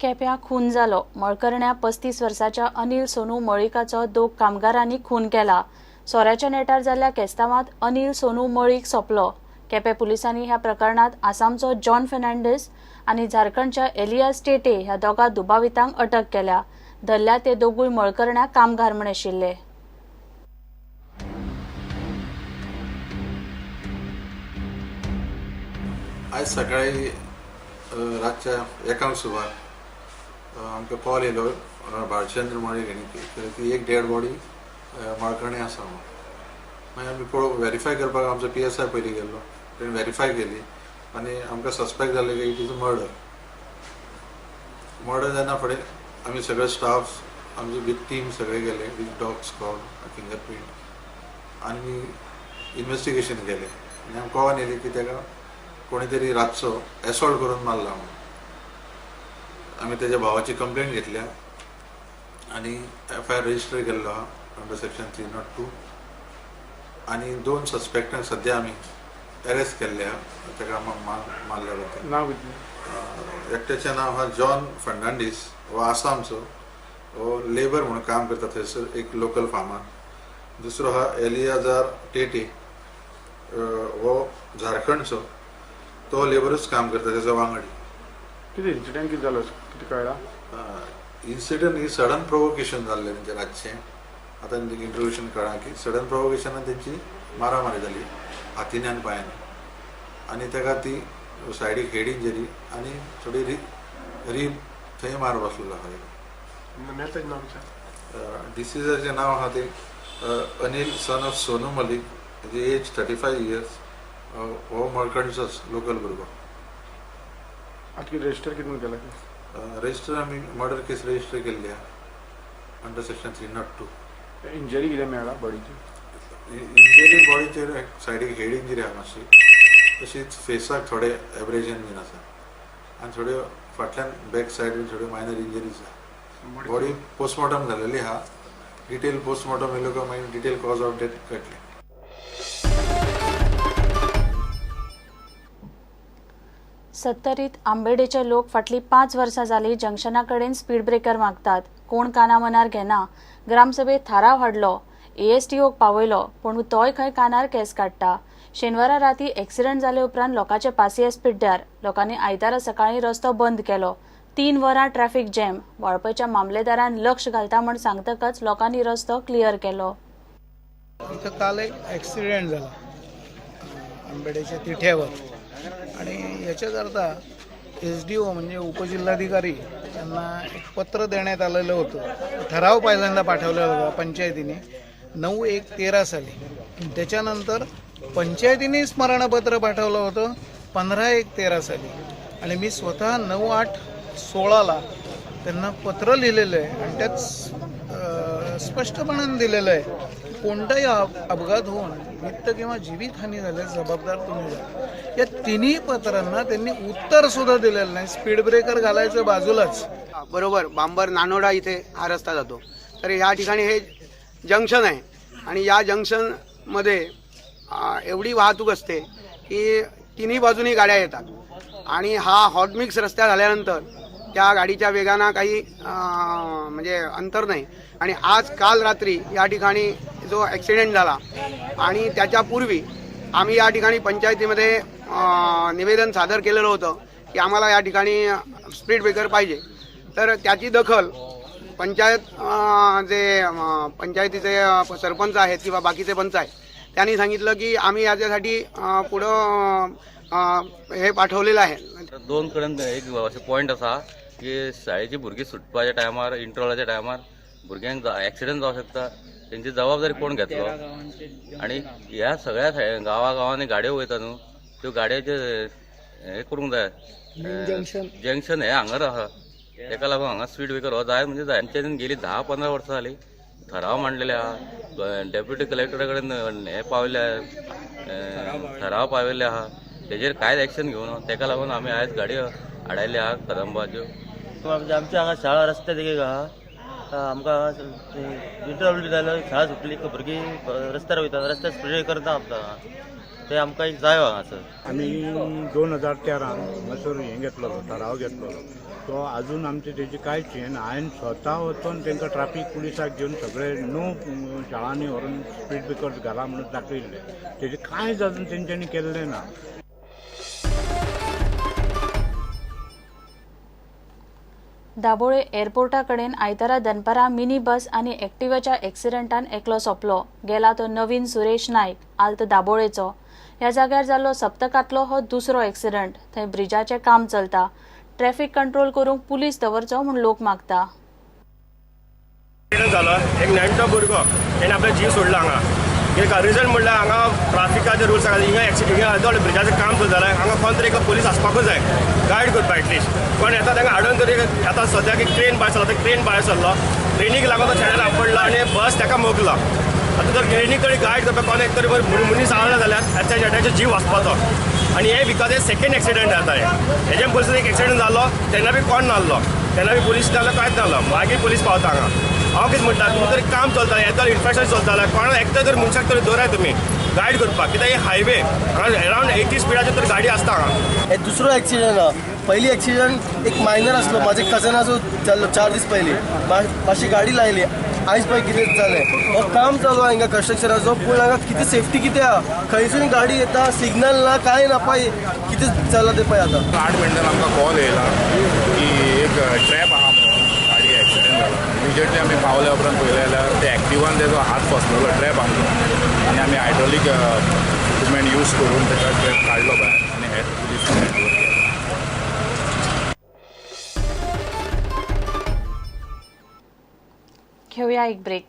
केप्यां खून जालो. मळकर्ण्या 35 वर्साच्या अनिल सोनू मळिकाचो दोग कामगारांनी खून केला. सोऱ्याच्या नेटार जाल्ल्या केस्तांवांत अनिल सोनू मळीक सोंपलो. केपें पुलिसांनी ह्या प्रकरणांत आसामचो जॉन फेर्नांडीस आनी झारखंडच्या एलियास टेटे ह्या दोगा दुबावितांक अटक केल्या. धरल्या ते दोगूय मळकर्ण्या कामगार म्हण आशिल्ले. आयज सकाळी रातच्या 1 सुमार आमकां कॉल येयलो भालचंद्र मळीक हाणी की एक डेड बॉडी मळकर्णे आसा म्हणून. मागीर आमी पळोवंक वेरीफाय करपाक आमचो PSI पयलीं गेल्लो, तेणें वेरीफाय केली आनी आमकां सस्पेक्ट जालें की it is a murder. Murder जायना फुडें आमी सगळे स्टाफ आमचे विथ टीम सगळे गेले with dog squad finger print आनी इन्वेस्टिगेशन केलें आनी आमकां कळोन येयलें की ताका कोणी तरी रातचो एसॉल्ट करून मारला म्हणून. आमी तेज्या भावाची कंप्लेंट घेतल्या आनी FIR register केल्लो आहा अंडर सेक्शन 302 आनी 2 सस्पेक्टांक सद्या आमी अरेस्ट केल्ले आहा. ताका मारल्या बद्दल नांव कितें? एकट्याचें नांव आहा जॉन फर्नांडीस, हो आसामचो, हो लेबर म्हणून काम करता थंयसर एक लोकल फार्मान. दुसरो आहा एलियाजार टेटे, हो झारखंडचो, तो लेबरूच काम करता तेजो वांगडी. कितें इन्सिडंट कितें जालो कितें कळ्ळा? इन्सिडंट ही सडन प्रोवोकेशन जाल्लें तेंचें रातचें. आतां तेंचें इंट्रोड्युशन कळ्ळां की सडन प्रोवोकेशनान तेंची मारामारी जाली हातीन आनी पांयांनी आनी ताका ती सायडीक हेड इंजरी आनी थोडी रीब थंय मार बसलेलो आहा ताका. डिसीजाचें नांव आहा तें अनिल सन ऑफ सोनू मलिक, तेजी एज 35 इयर्स, हो मळकणचोच लोकल भुरगो. आतां कितें रजिस्टर कितें म्हणून केला? रजिस्टर आमी मर्डर केस रजिस्टर केल्ली आहा अंडर सेक्शन 302. इंजरी कितें मेळ्ळा बॉडीची? इंजरी बॉडीचेर सायडीक हेड इंजरी आहा मातशी, तशीच फेसाक थोडे एब्रेजन बीन आसा आनी थोड्यो फाटल्यान बॅक सायड बीन थोड्यो मायनर इंजरीज आहा. बॉडी पोस्टमॉर्टम जाल्लेली आहा, डिटेल पोस्टमॉर्टम येयलो काय मागीर डिटेल कॉज ऑफ डेथ कळटलें. सत्तरीत आंबेडेचे लोक फाटलीं 5 वर्सां जालीं जंक्शना कडेन स्पीड ब्रेकर मागतात. कोण काना मनार घेना. ग्रामसभेत थाराव हाडलो, ASTOक पावयलो, पूण तोय खंय कानार केस काडटा. शेनवारा राती एक्सिडंट जाले उपरांत लोकांचे पासियेस पिड्ड्यार. लोकांनी आयतारा सकाळीं रस्तो बंद केलो. 3 वरां ट्रॅफिक जॅम. वाळपयच्या मामलेदारान लक्ष घालता म्हण सांगतकच लोकांनी रस्तो क्लियर केलो. इथं काल एक ॲक्सिडेंट झाला आंबेडेच्या तिठ्यावर आणि याच्याकरता SDO म्हणजे उपजिल्हाधिकारी यांना एक पत्र देण्यात आलेलं होतं. ठराव पहिल्यांदा पाठवलेला होता पंचायतीने 9/1/13 साली. त्याच्यानंतर पंचायतीने स्मरणपत्र पाठवलं होतं 15/1/13 साली आणि मी स्वतः 9/8/16 त्यांना पत्र लिहिलेलं आहे आणि त्यात स्पष्टपणाने दिलेलं आहे कोणताही अपघात होऊन वित्त किंवा जीवितहानी झाल्यास जबाबदार तुम्ही जा. या तिन्ही पत्रांना त्यांनी उत्तर सुद्धा दिलेलं नाही. स्पीड ब्रेकर घालायचं बाजूलाच. बरोबर बांबर नानोडा इथे हा रस्ता जातो, तर ह्या ठिकाणी हे जंक्शन आहे आणि या जंक्शनमध्ये एवढी वाहतूक असते की तिन्ही बाजूनी गाड्या येतात आणि हा हॉटमिक्स रस्ता झाल्यानंतर त्या गाडीच्या वेगांना काही म्हणजे अंतर नाही. आणि आज काल रात्री या ठिकाणी जो ॲक्सिडेंट झाला आणि त्याच्यापूर्वी आम्ही या ठिकाणी पंचायतीमध्ये निवेदन सादर केलेलं होतं की आम्हाला या ठिकाणी स्पीड ब्रेकर पाहिजे, तर त्याची दखल पंचायत जे पंचायतीचे सरपंच आहेत किंवा बाकीचे पंच आहेत त्यांनी सांगितलं की आम्ही याच्यासाठी पुढं हे पाठवलेलं आहे. दोन कडेन एक अशें पॉयंट आसा की शाळेची भुरगीं सुटपाच्या टायमार इंटरवलाच्या टायमार भुरग्यांक एक्सिडंट जावंक शकता, तेंची जबाबदारी कोण घेतलो? आनी ह्या सगळ्या गांवा गांवांनी गाडयो वयता न्हू, त्यो गाडयेचे हें करूंक जाय. जंक्शन हें हांगार आसा, तेका लागून हांगा स्पीड ब्रेकर हो जाय म्हणजे जाय. पंचायतीन गेली 10-15 वर्सां जाली ठराव मांडलेले आहा, डेप्युटी कलेक्टरा कडेन हें पावयले, ठराव पावयल्ले आहा, तेजेर कांयच एक्शन घेवना. तेका लागून आमी आयज गाडयो आडायल्यो आहा कदंबाच्यो. आमच्या हांगा शाळा रस्त्या देगेक आहा, आमकां इंटरवल बी जाल्यार शाळा सुटली की भुरगीं रस्त्यार वयता, रस्त्यार स्पीड ब्रेकर ना आमकां. ते आमकां एक जायो हांगासर. आमी 2013 हांगासर हें घेतलेलो, ठराव घेतलेलो, तो आजून आमचे तेजी कांयच हें ना. हांवें स्वता वचोन तांकां ट्राफीक पुलिसाक घेवन सगळे 9 शाळांनी व्हरून स्पीड ब्रेकर्स घाला म्हणून दाखयल्ले, तेजें कांयच आजून तेंच्यांनी केल्लें ना. दाबोळे एअरपोर्टा कडेन आयतारा दनपारां मिनी बस आनी एक्टिवाच्या एक्सिडंटान एकलो सोंपलो. गेला तो नवीन सुरेश नायक, आल्त दाबोळेचो. ह्या जाग्यार जाल्लो सप्तकांतलो हो दुसरो एक्सिडंट. थंय ब्रिजाचें काम चलता. ट्रॅफिक कंट्रोल करूंक पुलीस दवरचो म्हूण लोक मागता. एक्सिडंट जालो, एक नेणटो भुरगो तेणें आपलो जीव सोडला हांगा. कित्याक रिजन म्हणल्यार हांगा ट्राफिकाचे रुल्स आसा, हिंगा एक्सिडंट, हिंगा ब्रिजाचें काम चलतालें, हांगा कोण तरी एक पुलीस आसपाकूच जाय गायड करपाक. एटलिस्ट कोण येता तांकां हाडून तरी. आतां सद्याक एक ट्रेन भायर सरला, ट्रेन भायर सरलो, ट्रेनीक लागून तो शेण्यार आपडलो आनी बस ताका मोगलो. आतां जर ट्रेनीक तरी गायड करपाक कोण एक तरी मनीस आसलो जाल्यार ताच्या जीव वाचपाचो. आनी हे because हे सेकेंड एक्सिडंट जाता. हे हेजे पयलीं एक एक्सिडंट जालो तेन्ना बी कोण नासलो, तेन्ना बी पुलीस नासलो, कांयच नासलो. मागीर पुलीस पावता हांगा. हांव कितें म्हणटा, तुमी तरी काम चलता, येता इन्फ्रास्ट्रक्चर चलता, कोणा एकटो तरी मनशाक तरी दवराय तुमी गायड करपाक. कित्याक हे हायवे हांगा अरावंड 80 स्पिडाचेर तर गाडी आसता हांगा. हे दुसरो एक्सिडंट आहा. पयली एक्सिडंट एक मायनर आसलो, म्हाजे कजनाचो जाल्लो 4 दीस पयलीं. मातशी गाडी लायली, आयज पळय कितें जालें. हो काम चालू आहा हिंगा कन्स्ट्रक्शनाचो, पूण हांगा कितें सेफ्टी कितें आहा, खंयसून गाडी येता, सिग्नल ना, कांय ना, पळय कितें जालां तें पळय. आतां 8 मिनटान आमकां कॉल येयला की एक ट्रॅप आहा म्हणून, गाडी एक्सिडंट जाला. इमिजिएटली आमी पावल्या उपरांत पळयलें जाल्यार ते एक्टिवान तेजो हात फसलेलो, ट्रॅप आसलो, आनी आमी हायड्रोलीक इक्विपमेंट यूज करून तेका ट्रॅप काडलो भायर आनी हेड पुलीस हँडओवर केलो. घेऊया एक ब्रेक.